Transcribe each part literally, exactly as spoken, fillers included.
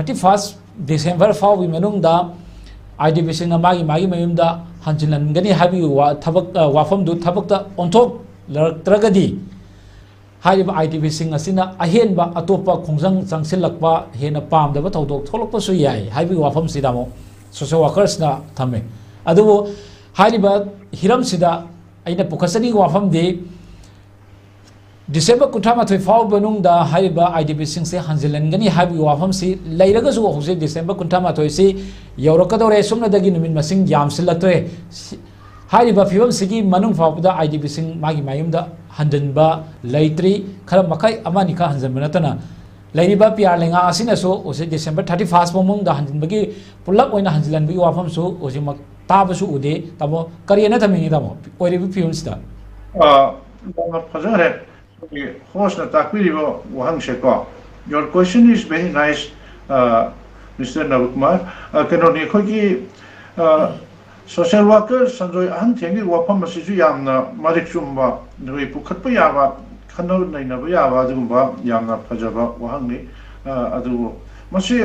Thirty first December ꯐꯥꯎꯕꯒꯤ ꯃꯅꯨꯡꯗ I D ꯄꯤꯁꯤꯡꯅ ꯃꯥꯒꯤ ꯃꯥꯒꯤ ꯃꯌꯨꯝꯗ ꯍꯟꯖꯤꯜꯍꯟꯒꯅꯤ ꯍꯥꯏꯕꯒꯤ ꯋꯥ-, ꯊꯕꯛ, ꯑ, ꯋꯥꯐꯝꯗꯨ ꯊꯕꯛꯇ ꯑꯣꯟꯊꯣꯛꯂꯛꯇ꯭ꯔꯒꯗꯤ, ꯍꯥꯏꯔꯤꯕ ꯑꯥꯏ ꯗꯤ ꯄꯤꯁꯤꯡ ꯑꯁꯤꯅ ꯑꯍꯦꯟꯕ ꯑꯇꯣꯞꯄ ꯈꯣꯡꯖꯪ ꯆꯪꯁꯤꯜꯂꯛꯄ, ꯍꯦꯟꯅ ꯄꯥꯝꯗꯕ ꯊꯧꯗꯣꯛ ꯊꯣꯛꯂꯛꯄꯁꯨ ꯌꯥꯏ ꯍꯥꯏꯕꯒꯤ ꯋꯥꯐꯝꯁꯤꯗ ꯑꯃꯨꯛ ꯁꯣꯁꯦꯜ ꯋꯥꯔꯀꯔꯁꯅ ꯊꯝꯃꯦ꯫ ꯑꯗꯨꯕꯨ ꯍꯥꯏꯔꯤꯕ ꯍꯤꯔꯝꯁꯤꯗ ꯑꯩꯅ ꯄꯨꯈꯠꯆꯅꯤꯡꯕ ꯋꯥꯐꯝꯗꯤ, ꯗꯤꯁꯦꯝꯕꯔ ꯀꯨꯟꯊ꯭ꯔꯥ ꯃꯥꯊꯣꯏ ꯐꯥꯎꯕ ꯃꯅꯨꯡꯗ ꯍꯥꯏꯔꯤꯕ ꯑꯥꯏ ꯗꯤ ꯄꯤꯁꯤꯡꯁꯦ ꯍꯟꯖꯤꯜꯍꯟꯒꯅꯤ ꯍꯥꯏꯕꯒꯤ ꯋꯥꯐꯝꯁꯤ ꯂꯩꯔꯒꯁꯨ, ꯍꯧꯖꯤꯛ ꯗꯤꯁꯦꯝꯕꯔ ꯀꯨꯟꯊ꯭ꯔꯥ ꯃꯥꯊꯣꯏꯁꯤ ꯌꯧꯔꯛꯀꯗꯧꯔꯦ, ꯁꯨꯞꯅꯗꯒꯤ ꯅꯨꯃꯤꯠ ꯃꯁꯤꯡ ꯌꯥꯝꯁꯤꯜꯂꯛꯇ꯭ꯔꯦ꯫ ꯁꯤ-, ꯍꯥꯏꯔꯤꯕ ꯐꯤꯕꯝꯁꯤꯒꯤ ꯃꯅꯨꯡ ꯐꯥꯎꯕꯗ ꯑꯥꯏ ꯗꯤ ꯄꯤꯁꯤꯡ ꯃꯥꯒꯤ ꯃꯌꯨꯝꯗ ꯍꯟꯖꯤꯟꯕ ꯂꯩꯇ꯭ꯔꯤ, ꯈꯔ ꯃꯈꯩ ꯑꯃꯅꯤ ꯈꯛ ꯍꯟꯖꯤꯟꯕ ꯅꯠꯇꯅ꯫ ꯂꯩꯔꯤꯕ ꯄꯤ ꯑꯥꯔ ꯂꯩꯉꯥꯛ ꯑꯁꯤꯅꯁꯨ ꯍꯧꯖꯤꯛ ꯗꯤꯁꯦꯝꯕꯔ ꯊꯥꯔꯇꯤ ꯐꯥꯔꯁ ꯐꯥꯎ ꯃꯅꯨꯡꯗ ꯍꯟꯖꯤꯟꯕꯒꯤ, ꯄꯨꯂꯞ ꯑꯣꯏꯅ ꯍꯟꯖꯤꯜꯍꯟꯕꯒꯤ ꯋꯥꯐꯝꯁꯨ ꯍꯧꯖꯤꯛꯃꯛ ꯇꯥꯕꯁꯨ ꯎꯗꯦ꯫ ꯇꯥꯃꯣ, ꯀꯔꯤ ꯍꯥꯏꯅ ꯊꯝꯅꯤꯡꯉꯤ, ꯇꯥꯃꯣ, ꯑꯣꯏꯔꯤꯕ ꯐꯤꯕꯝꯁꯤꯗ? ꯑ, ꯌꯥꯝꯅ ꯐꯖꯈ꯭ꯔꯦ꯫ ꯑꯩꯈꯣꯏꯒꯤ ꯍꯣꯁꯅ ꯇꯥꯛꯄꯤꯔꯤꯕ ꯋꯥꯍꯪꯁꯦꯀꯣ, your question is very nice, ꯑ, ꯃꯤꯁꯇꯔ ꯅꯕꯀꯨꯃꯥꯔ꯫ ꯑ, ꯀꯩꯅꯣꯅꯤ, ꯑꯩꯈꯣꯏꯒꯤ, ꯑ, ꯁꯣꯁꯦꯜ ꯋꯥꯔꯀꯔ ꯁꯟꯖꯣꯏ ꯑꯍꯟꯊꯦꯝꯒꯤ ꯋꯥꯐꯝ ꯑꯁꯤꯁꯨ ꯌꯥꯝꯅ ꯃꯔꯤꯛ ꯆꯨꯝꯕ, ꯑꯩꯈꯣꯏ ꯄꯨꯈꯠꯄ ꯌꯥꯕ, ꯈꯟꯅ ꯅꯩꯅꯕ ꯌꯥꯕ ꯑꯗꯨꯒꯨꯝꯕ ꯌꯥꯝꯅ ꯐꯖꯕ ꯋꯥꯍꯪꯅꯤ꯫ ꯑ, ꯑꯗꯨꯕꯨ ꯃꯁꯤ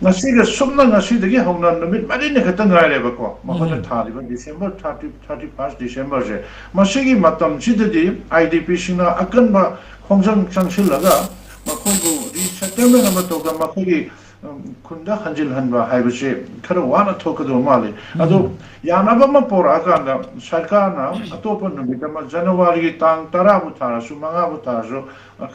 ꯉꯁꯤꯒ ꯁꯨꯞꯅ ꯉꯁꯤꯗꯒꯤ ꯍꯧꯅ ꯅꯨꯃꯤꯠ ꯃꯔꯤꯅꯤ ꯈꯛꯇ ꯉꯥꯏꯔꯦꯕꯀꯣ, ꯃꯈꯣꯏꯅ ꯎꯝ꯫ ꯊꯥꯔꯤꯕ ꯗꯤꯁꯦꯝꯕꯔ ꯊꯥꯔꯇꯤ, ꯊꯥꯔꯇꯤ ꯐꯥꯔꯁ ꯗꯤꯁꯦꯝꯕꯔꯁꯦ, ꯃꯁꯤꯒꯤ ꯃꯇꯝꯁꯤꯗꯗꯤ ꯑꯥꯏ ꯗꯤ ꯄꯤꯁꯤꯡꯅ ꯑꯀꯟꯕ ꯈꯣꯡꯖꯪ ꯆꯪꯁꯤꯜꯂꯒ ꯃꯈꯣꯏꯕꯨ ꯔꯤꯁꯦꯇꯜꯃꯦꯟ ꯑꯃ ꯇꯧꯗ, ꯃꯈꯣꯏꯒꯤ, ꯎꯝ, ꯈꯨꯟꯗ ꯍꯟꯖꯤꯜꯍꯟꯕ ꯍꯥꯏꯕꯁꯦ ꯈꯔ ꯋꯥꯅ ꯊꯣꯛꯀꯗꯧꯕ ꯃꯥꯜꯂꯤ꯫ ꯑꯗꯣ ꯎꯝ꯫ ꯌꯥꯅꯕ ꯑꯃ ꯄꯣꯔꯛꯑꯀꯥꯟꯗ ꯁꯔꯀꯥꯔꯅ ꯑꯇꯣꯞꯄ ꯅꯨꯃꯤꯠ ꯑꯃ, ꯖꯅꯋꯥꯔꯤꯒꯤ ꯇꯥꯡ ꯇꯔꯥꯕꯨ ꯊꯥꯔꯁꯨ, ꯃꯉꯥꯕꯨ ꯊꯥꯔꯁꯨ,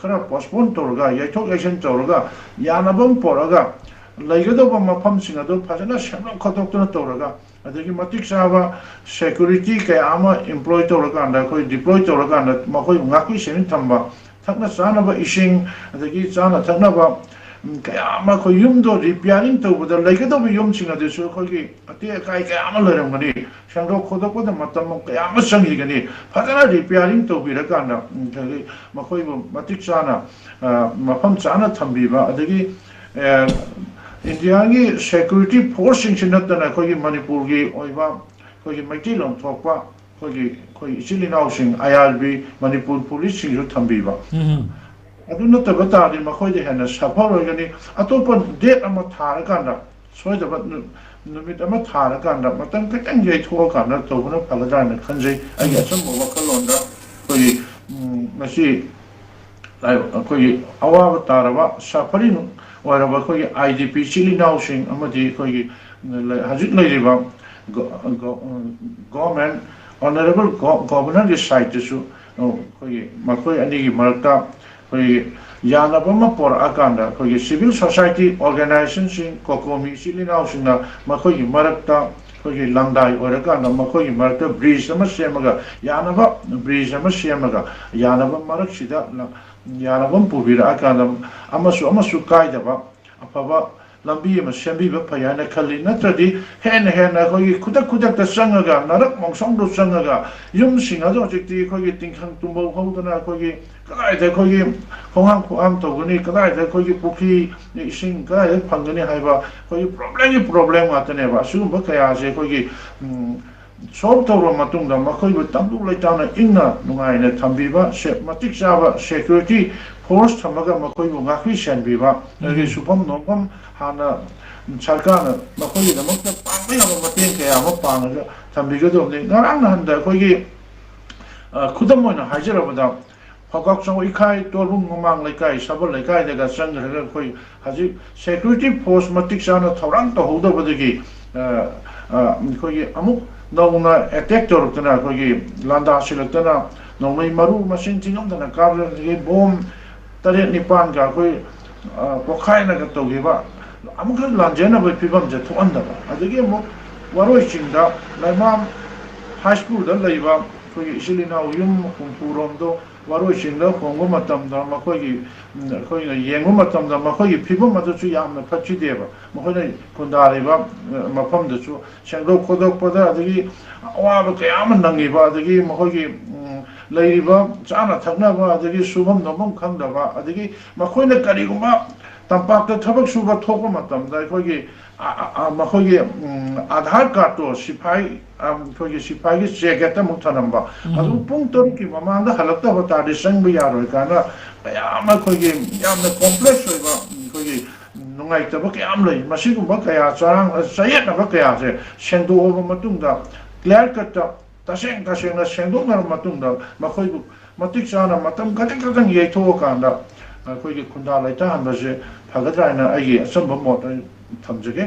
ꯈꯔ ꯄꯣꯁꯄꯣꯟ ꯇꯧꯔꯒ, ꯌꯩꯊꯣꯛ ꯌꯩꯁꯤꯟ ꯇꯧꯔꯒ, ꯌꯥꯅꯕ ꯑꯃ ꯄꯣꯔꯛꯑꯒ, ꯂꯩꯒꯗꯧꯕ ꯃꯐꯝꯁꯤꯡ ꯑꯗꯨ ꯐꯖꯅ ꯁꯦꯝꯗꯣꯛ ꯈꯣꯠꯇꯣꯛꯇꯅ ꯇꯧꯔꯒ, ꯑꯗꯒꯤ ꯃꯇꯤꯛ ꯆꯥꯕ ꯁꯦꯀ꯭ꯌꯨꯔꯤꯇꯤ ꯀꯌꯥ ꯑꯃ ꯑꯦꯝꯄ꯭ꯂꯣꯏ ꯇꯧꯔꯀꯥꯟꯗ, ꯑꯩꯈꯣꯏ ꯗꯤꯄ꯭ꯂꯣꯏ ꯇꯧꯔꯀꯥꯟꯗ, ꯃꯈꯣꯏꯕꯨ ꯉꯥꯛꯄꯤ ꯁꯦꯟꯕꯤ ꯊꯝꯕ, ꯊꯛꯅ ꯆꯥꯅꯕ ꯏꯁꯤꯡ, ꯑꯗꯒꯤ ꯆꯥꯅ ꯊꯛꯅꯕ, ꯎꯝ, ꯀꯌꯥ ꯑꯃ ꯑꯩꯈꯣꯏ ꯌꯨꯝꯗꯣ ꯔꯤꯄꯤꯌꯥꯔꯤꯡ ꯇꯧꯕꯗ, ꯂꯩꯒꯗꯧꯕ ꯌꯨꯝꯁꯤꯡ ꯑꯗꯨꯁꯨ ꯑꯩꯈꯣꯏꯒꯤ ꯑꯇꯦꯛ ꯑꯀꯥꯏ ꯀꯌꯥ ꯑꯃ ꯂꯩꯔꯝꯒꯅꯤ, ꯁꯦꯡꯗꯣꯛ ꯈꯣꯠꯇꯣꯛꯄꯗ ꯃꯇꯝ ꯀꯌꯥ ꯑꯃ ꯆꯪꯈꯤꯒꯅꯤ꯫ ꯐꯖꯅ ꯔꯤꯄꯤꯌꯥꯔꯤꯡ ꯇꯧꯕꯤꯔꯀꯥꯟꯗ, ꯎꯝ, ꯑꯗꯒꯤ ꯃꯈꯣꯏꯕꯨ ꯃꯇꯤꯛ ꯆꯥꯅ, ꯑ, ꯃꯐꯝ ꯆꯥꯅ ꯊꯝꯕꯤꯕ, ꯑꯗꯒꯤ, ꯑ, ꯏꯟꯗꯤꯌꯥꯒꯤ ꯁꯦꯀ꯭ꯌꯨꯔꯤꯇꯤ ꯐꯣꯔꯁꯁꯤꯡꯁꯤ ꯅꯠꯇꯅ ꯑꯩꯈꯣꯏꯒꯤ ꯃꯅꯤꯄꯨꯔꯒꯤ ꯑꯣꯏꯕ ꯑꯩꯈꯣꯏꯒꯤ ꯃꯩꯇꯩꯂꯣꯟ ꯊꯣꯛꯄ ꯑꯩꯈꯣꯏꯒꯤ, ꯑꯩꯈꯣꯏ ꯏꯆꯤꯜ ꯏꯅꯥꯎꯁꯤꯡ, ꯑꯥꯏ ꯑꯥꯔ ꯕꯤ, ꯃꯅꯤꯄꯨꯔ ꯄꯨꯂꯤꯁꯁꯤꯡꯁꯨ ꯊꯝꯕꯤꯕ꯫ ꯎꯝ꯫ ꯑꯗꯨ ꯅꯠꯇꯕ ꯇꯥꯔꯗꯤ ꯃꯈꯣꯏꯗ ꯍꯦꯟꯅ ꯁꯐꯔ ꯑꯣꯏꯒꯅꯤ꯫ ꯑꯇꯣꯞꯄ ꯗꯦꯠ ꯑꯃ ꯊꯥꯔꯀꯥꯟꯗ, ꯁꯣꯏꯗꯕ ꯅꯨ-, ꯅꯨꯃꯤꯠ ꯑꯃ ꯊꯥꯔꯀꯥꯟꯗ, ꯃꯇꯝ ꯈꯤꯇꯪ ꯌꯩꯊꯣꯛꯑꯀꯥꯟꯗ ꯇꯧꯕꯅ ꯐꯒꯗ꯭ꯔꯥ ꯍꯥꯏꯅ ꯈꯟꯖꯩ꯫ ꯑꯩꯒꯤ ꯑꯆꯝꯕ ꯋꯥꯈꯜꯂꯣꯟꯗ ꯑꯩꯈꯣꯏꯒꯤ, ꯎꯝ, ꯉꯁꯤ ꯂꯥꯏ-, ꯑꯩꯈꯣꯏꯒꯤ ꯑꯋꯥꯕ ꯇꯥꯔꯕ, ꯁꯐꯔꯤꯡ ꯑꯣꯏꯔꯕ ꯑꯩꯈꯣꯏꯒꯤ ꯑꯥꯏ ꯗꯤ ꯄꯤ ꯏꯆꯤꯜ ꯏꯅꯥꯎꯁꯤꯡ ꯑꯃꯗꯤ ꯑꯩꯈꯣꯏꯒꯤ ꯂꯩ-, ꯍꯧꯖꯤꯛ ꯂꯩꯔꯤꯕ go-, go-, government, honourable go-, ꯒꯣꯚꯔꯅꯔꯒꯤ ꯁꯥꯏꯠꯇꯁꯨ ꯑꯩꯈꯣꯏꯒꯤ ꯃꯈꯣꯏ ꯑꯅꯤꯒꯤ ꯃꯔꯛꯇ ꯑꯩꯈꯣꯏꯒꯤ ꯌꯥꯅꯕ ꯑꯃ ꯄꯣꯔꯛꯑꯀꯥꯟꯗ, ꯑꯩꯈꯣꯏꯒꯤ ꯁꯤꯚꯤꯜ ꯁꯣꯁꯥꯏꯇꯤ ꯑꯣꯔꯒꯅꯥꯏꯖꯦꯁꯟꯁꯤꯡ, ꯀꯣꯀꯣꯃꯤ ꯏꯆꯤꯜ ꯏꯅꯥꯎꯁꯤꯡꯅ ꯃꯈꯣꯏꯒꯤ ꯃꯔꯛꯇ ꯑꯩꯈꯣꯏꯒꯤ ꯂꯪꯗꯥꯏ ꯑꯣꯏꯔꯀꯥꯟꯗ ꯃꯈꯣꯏꯒꯤ ꯃꯔꯛꯇ ꯕ꯭ꯔꯤꯖ ꯑꯃ ꯁꯦꯝꯃꯒ, ꯌꯥꯅꯕ ꯕ꯭ꯔꯤꯖ ꯑꯃ ꯁꯦꯝꯃꯒ, ꯌꯥꯅꯕ ꯃꯔꯛꯁꯤꯗ ꯂ-, ꯌꯥꯅꯕ ꯑꯃ ꯄꯨꯕꯤꯔꯛꯑꯀꯥꯟꯗ ꯑꯃꯁꯨ ꯑꯃꯁꯨ ꯀꯥꯏꯗꯕ ꯑꯐꯕ ꯂꯝꯕꯤ ꯑꯃ ꯁꯦꯝꯕꯤꯕ ꯐꯩ ꯍꯥꯏꯅ ꯈꯜꯂꯤ꯫ ꯅꯠꯇ꯭ꯔꯗꯤ ꯍꯦꯟꯅ ꯍꯦꯟꯅ ꯑꯩꯈꯣꯏꯒꯤ ꯈꯨꯗꯛ ꯈꯨꯗꯛꯇ ꯆꯪꯉꯒ, ꯅꯔꯛ ꯃꯣꯡꯁꯣꯡꯗ ꯆꯪꯉꯒ, ꯌꯨꯝꯁꯤꯡ ꯑꯗꯣ ꯍꯧꯖꯤꯛꯇꯤ ꯑꯩꯈꯣꯏꯒꯤ ꯇꯤꯡꯈꯪ ꯇꯨꯝꯐꯝ ꯍꯧꯗꯅ, ꯑꯩꯈꯣꯏꯒꯤ ꯀꯗꯥꯏꯗ ꯑꯩꯈꯣꯏꯒꯤ ꯈꯣꯡꯍꯥꯝ ꯈꯣꯡꯍꯥꯝ ꯇꯧꯒꯅꯤ, ꯀꯗꯥꯏꯗ ꯑꯩꯈꯣꯏꯒꯤ ꯄꯨꯈ꯭ꯔꯤ ꯏꯁꯤꯡ ꯀꯗꯥꯏꯗ ꯐꯪꯒꯅꯤ ꯍꯥꯏꯕ ꯑꯩꯈꯣꯏꯒꯤ ꯄ꯭ꯔꯣꯕ꯭ꯂꯦꯝꯒꯤ ꯄ꯭ꯔꯣꯕ꯭ꯂꯦꯝ ꯉꯥꯛꯇꯅꯦꯕ꯫ ꯑꯁꯤꯒꯨꯝꯕ ꯀꯌꯥꯁꯦ ꯑꯩꯈꯣꯏꯒꯤ, ꯎꯝ, ꯁꯣꯜꯕ ꯇꯧꯔꯕ ꯃꯇꯨꯡꯗ ꯃꯈꯣꯏꯕꯨ ꯇꯪꯗꯨ ꯂꯩꯇꯥꯅ ꯏꯪꯅ ꯅꯨꯡꯉꯥꯏꯅ ꯊꯝꯕꯤꯕ, ꯁꯦ-, ꯃꯇꯤꯛ ꯆꯥꯕ ꯁꯦꯀ꯭ꯌꯨꯔꯤꯇꯤ ꯐꯣꯔꯁ ꯊꯝꯃꯒ ꯃꯈꯣꯏꯕꯨ ꯉꯥꯛꯄꯤ ꯁꯦꯟꯕꯤꯕ, ꯑꯗꯒꯤ ꯎꯝ꯫ ꯁꯨꯐꯝ ꯅꯣꯝꯐꯝ ꯍꯥꯟꯅ ꯁꯔꯀꯥꯔꯅ ꯃꯈꯣꯏꯒꯤꯗꯃꯛꯇ ꯄꯥꯡꯕ ꯌꯥꯕ ꯃꯇꯦꯡ ꯀꯌꯥ ꯑꯃ ꯄꯥꯡꯉꯒ ꯊꯝꯕꯤꯒꯗꯕꯅꯤ꯫ ꯉꯔꯥꯡ ꯅꯍꯥꯟꯗ ꯑꯩꯈꯣꯏꯒꯤ, ꯑ, ꯈꯨꯗꯝ ꯑꯣꯏꯅ ꯍꯥꯏꯖꯔꯕꯗ, ꯐꯧꯀꯥꯛꯆꯧ ꯏꯈꯥꯏ ꯇꯣꯔꯕꯨꯡ ꯃꯃꯥꯡ ꯂꯩꯀꯥꯏ, ꯁꯕꯜ ꯂꯩꯀꯥꯏꯗꯒ ꯆꯪꯈ꯭ꯔꯒ ꯑꯩꯈꯣꯏ ꯍꯧꯖꯤꯛ ꯁꯦꯀ꯭ꯌꯨꯔꯤꯇꯤ ꯐꯣꯔꯁ ꯃꯇꯤꯛ ꯆꯥꯅ ꯊꯧꯔꯥꯡ ꯇꯧꯍꯧꯗꯕꯗꯒꯤ, ꯑ, ꯑ, ꯑꯩꯈꯣꯏꯒꯤ ꯑꯃꯨꯛ ꯅꯧꯅ ꯑꯦꯇꯦꯛ ꯇꯧꯔꯛꯇꯅ, ꯑꯩꯈꯣꯏꯒꯤ ꯂꯥꯟꯗꯥꯁꯤꯜꯂꯛꯇꯅ, ꯅꯣꯡꯃꯩ ꯃꯔꯨ ꯃꯁꯤꯡ ꯊꯤꯉꯝꯗꯅ ꯀꯥꯞꯂꯛꯄꯗꯒꯤ ꯕꯣꯝ ꯇꯔꯦꯠ ꯅꯤꯄꯥꯟꯒ ꯑꯩꯈꯣꯏ, ꯑ, ꯄꯣꯈꯥꯏꯅꯒ ꯇꯧꯈꯤꯕ, ꯑꯃꯨꯛꯀ ꯂꯥꯟꯖꯦꯟꯅꯕꯒꯤ ꯐꯤꯕꯝꯁꯦ ꯊꯣꯛꯍꯟꯗꯕ꯫ ꯑꯗꯒꯤ ꯑꯃꯨꯛ ꯋꯥꯔꯣꯏ ꯆꯤꯡꯗ ꯂꯩꯃꯥꯝ ꯍꯥꯏ ꯁ꯭ꯀꯨꯜꯗ ꯂꯩꯕ ꯑꯩꯈꯣꯏꯒꯤ ꯏꯆꯤꯜ ꯏꯅꯥꯎ ꯌꯨꯝ ꯍꯨꯝꯐꯨ ꯔꯣꯝꯗꯣ ꯋꯥꯔꯣꯏ ꯆꯤꯡꯗ ꯍꯣꯡꯕ ꯃꯇꯝꯗ ꯃꯈꯣꯏꯒꯤ, ꯎꯝ, ꯑꯩꯈꯣꯏꯅ ꯌꯦꯡꯕ ꯃꯇꯝꯗ ꯃꯈꯣꯏꯒꯤ ꯐꯤꯕꯝ ꯑꯗꯨꯁꯨ ꯌꯥꯝꯅ ꯐꯠꯈꯤꯗꯦꯕ꯫ ꯃꯈꯣꯏꯅ ꯈꯨꯟꯗꯥꯔꯤꯕ, ꯑ, ꯃꯐꯝꯗꯨꯁꯨ ꯁꯦꯡꯗꯣꯛ ꯈꯣꯠꯇꯣꯛꯄꯗ, ꯑꯗꯒꯤ ꯑꯋꯥꯕ ꯀꯌꯥ ꯑꯃ ꯅꯪꯉꯤꯕ, ꯑꯗꯒꯤ ꯃꯈꯣꯏꯒꯤ, ꯎꯝ, ꯂꯩꯔꯤꯕ ꯆꯥꯅ ꯊꯛꯅꯕ, ꯑꯗꯒꯤ ꯁꯨꯐꯝ ꯅꯣꯝꯐꯝ ꯈꯪꯗꯕ, ꯑꯗꯒꯤ ꯃꯈꯣꯏꯅ ꯀꯔꯤꯒꯨꯝꯕ ꯇꯝꯄꯥꯛꯇ ꯊꯕꯛ ꯁꯨꯕ ꯊꯣꯛꯄ ꯃꯇꯝꯗ ꯑꯩꯈꯣꯏꯒꯤ ꯑ- ꯑ- ꯑ- ꯃꯈꯣꯏꯒꯤ ꯎꯝ, ꯑꯙꯥꯔ ꯀꯥꯔꯠꯇꯣ ꯁꯤꯐꯥꯏ ꯑ, ꯑꯩꯈꯣꯏꯒꯤ ꯁꯤꯐꯥꯏꯒꯤ ꯆꯦꯛ ꯒꯦꯠꯇ ꯑꯃꯨꯛ ꯊꯅꯝꯕ꯫ ꯑꯗꯨ ꯄꯨꯡ ꯇꯔꯨꯛꯀꯤ ꯃꯃꯥꯡꯗ ꯍꯜꯂꯛꯇꯕ ꯇꯥꯔꯗꯤ ꯆꯪꯕ ꯌꯥꯔꯣꯏ ꯀꯥꯏꯅ ꯃꯌꯥꯝ ꯑꯩꯈꯣꯏꯒꯤ ꯌꯥꯝꯅ ꯀꯣꯝꯄ꯭ꯂꯦꯛꯁ ꯑꯣꯏꯕ ꯑꯩꯈꯣꯏꯒꯤ ꯅꯨꯡꯉꯥꯏꯇꯕ ꯀꯌꯥ ꯑꯃ ꯂꯩ꯫ ꯃꯁꯤꯒꯨꯝꯕ ꯀꯌꯥ ꯆꯔꯥꯡ ꯆꯌꯦꯠꯅꯕ ꯀꯌꯥꯁꯦ ꯁꯦꯡꯗꯣꯛꯑꯕ ꯃꯇꯨꯡꯗ, ꯀ꯭ꯂꯤꯌꯥꯔ ꯀꯠꯇ ꯇꯁꯦꯡ ꯇꯁꯦꯡꯅ ꯁꯦꯡꯗꯣꯛꯅꯔꯕ ꯃꯇꯨꯡꯗ, ꯃꯈꯣꯏꯕꯨ ꯃꯇꯤꯛ ꯆꯥꯅ ꯃꯇꯝ ꯈꯖꯤꯛ ꯈꯛꯇꯪ ꯌꯩꯊꯣꯛꯑꯀꯥꯟꯗ ꯑꯩꯈꯣꯏꯒꯤ ꯈꯨꯟꯗꯥ ꯂꯩꯇꯥꯍꯟꯕꯁꯦ ꯐꯒꯗ꯭ꯔꯥ ꯍꯥꯏꯅ ꯑꯩꯒꯤ ꯑꯆꯝꯕ ꯃꯣꯠ ꯑꯩ ꯊꯝꯖꯒꯦ꯫